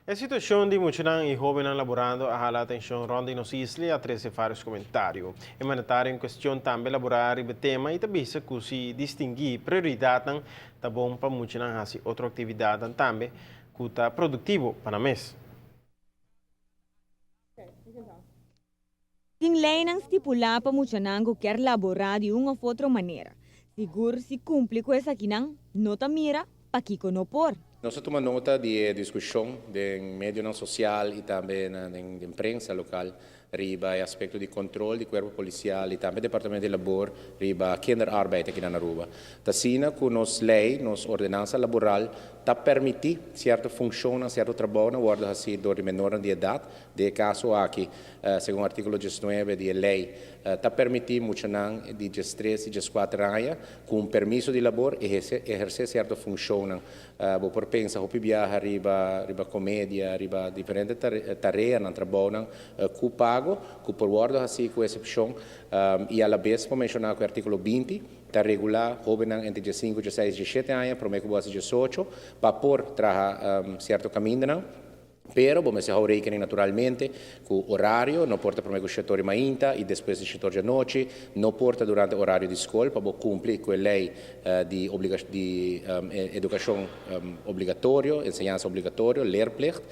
E situacion di muchanan y hobennan laborando a hala atencion rond di nos isla y a trece varios comentario. E mandatario en cuestion tambe a labora riba e tema y ta bisa cu si distingui prioridadnan ta bon pa muchanan haci otro actividadnan tambe cu ta productivo pa nan mes. Tin leynan stipula pa muchanan cu kier labora di un of otro manera. Sigur si cumpli cu esakinan, no ta mira pakico no por. Nos a tuma nota di e diskushon den medionan sosial i tambe den prensa lokal riba e aspekto di kontrol di kuerpo polisial i tambe Departamento di Labor riba kinderarbeid aki na Aruba. Ta asina ku nos lei, nos ordenansa laboral ta permití sierto funshonnan, sierto trabounan wòrdu hasí dor di menornan di edat. Den e kaso aki, segun artíkulo diesnuebe di e lei, ta permití muchanan di diestres i dieskuater aña ku un permiso di labor ehersé sierto funshonnan. Bo por pensa hopi biaha riba riba komedia, riba diferente tareanan, trabounan ku pago ku por wòrdu hasí ku esepshon. I alabes por menshoná ku e artíkulo 20 ta regulá hóbennan entre 15, 16, 17 aña promé ku bo hasi 18 pa por traha sierto kamindanan. Pero bo mester hou rekening naturalmente ku orario, no por ta promé ku shetor di mainta i despues di shetor di anochi, no por ta durante orario di skol pa bo kumpli ku e lei di di edukashon obligatorio, enseñansa obligatorio, leerplicht.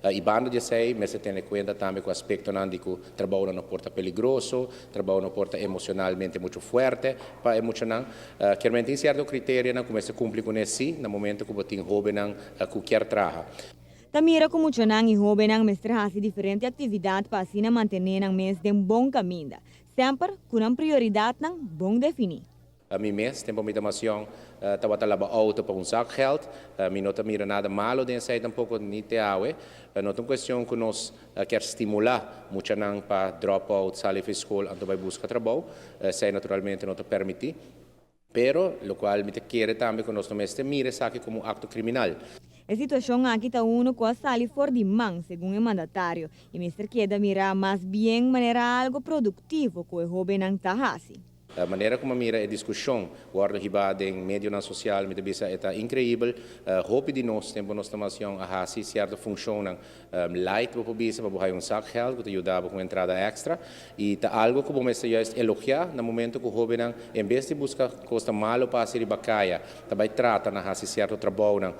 I banda di esei mester tene kuenta tambe ku aspektonan di ku trabounan no por ta peligroso, trabou no por ta emocionalmente muchu fuerte pa e muchanan. Kier men tin sierto kriterianan ku mester kumpli kuné si na momento ku bo tin hóbennan ku kier traha. Ta mira ku muchanan i hóbennan mester hasi diferente aktividat pa asina mantené nan mes den bon kaminda, semper ku nan prioridatnan bon definí. Mi mes, tempu mi ta mas yòn, tabata laba outo pa un zakgeld. Mi no ta mira nada malo den esei tampoko, ni te awe. No ta un kuestion ku nos kier stimulá muchanan pa drop out, sali for skol anto bai buska trabou. Esei naturalmente no ta permití. Pero, lokual mi ta kere tambe ku nos no mester mira esaki komo un akto kriminal. E situashon aki ta unu ku a sali for di man, segun e mandatario, i mester keda mirá mas bien manera algo produktivo ku e hóbennan ta hasi. Manera ku mi a mira e diskushon wòrdu hibá den medionan sosial, mi ta bisa e ta inkreibel. Hopi di nos, tempu nos ta mas yòn, a hasi sierto funshonnan Light bo por bisa pa bo haya un zakgeld ku ta yuda bo ku un entrada èkstra i ta algu ku bo mester juist elogiá na momento ku hóbennan en bes di buska kos ta malo pa hasi riba kaya ta bai trata na hasi sierto trabounan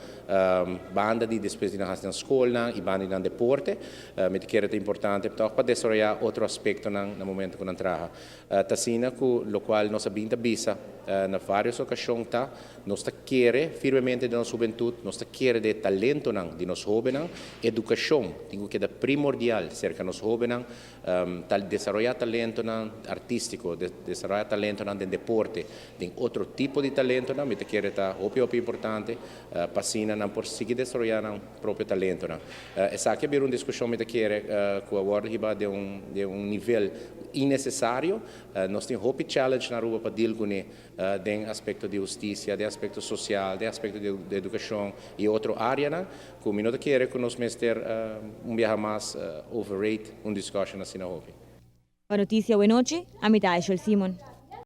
banda di despues di nan hasi nan skolnan i banda di nan deporte. Mi ta kere ta importante tòg pa desaroyá otro aspektonan na momento ku nan traha. Ta asina ku lokual nos a bin ta bisa na vários okashon ta, nos ta kere firmemente den nos hubentut, nos ta kere den e talentonan di nos hóbennan. Edukashon tin ku keda primordial serka nos hóbennan, ta desaroyá talentonan artístiko, desaroyá talentonan den deporte, den otro tipo di talentonan, mi ta kere ta hopi hopi importante pa asina nan por sigui desaroyá nan propio talentonan. Esaki a bira un diskushon mi ta kere ku a wòrdu hibá den un den un nivel innesesario. Nos tin hopi challenge na Aruba pa deal kuné den aspekto di hustisia, den aspekto sosial, den aspekto di edukashon i otro áreanan ku mi no ta kere ku nos mester un biaha mas overrate un discussion asina hopi. Pa Noticia Wenochi, ami ta Aishel Simon.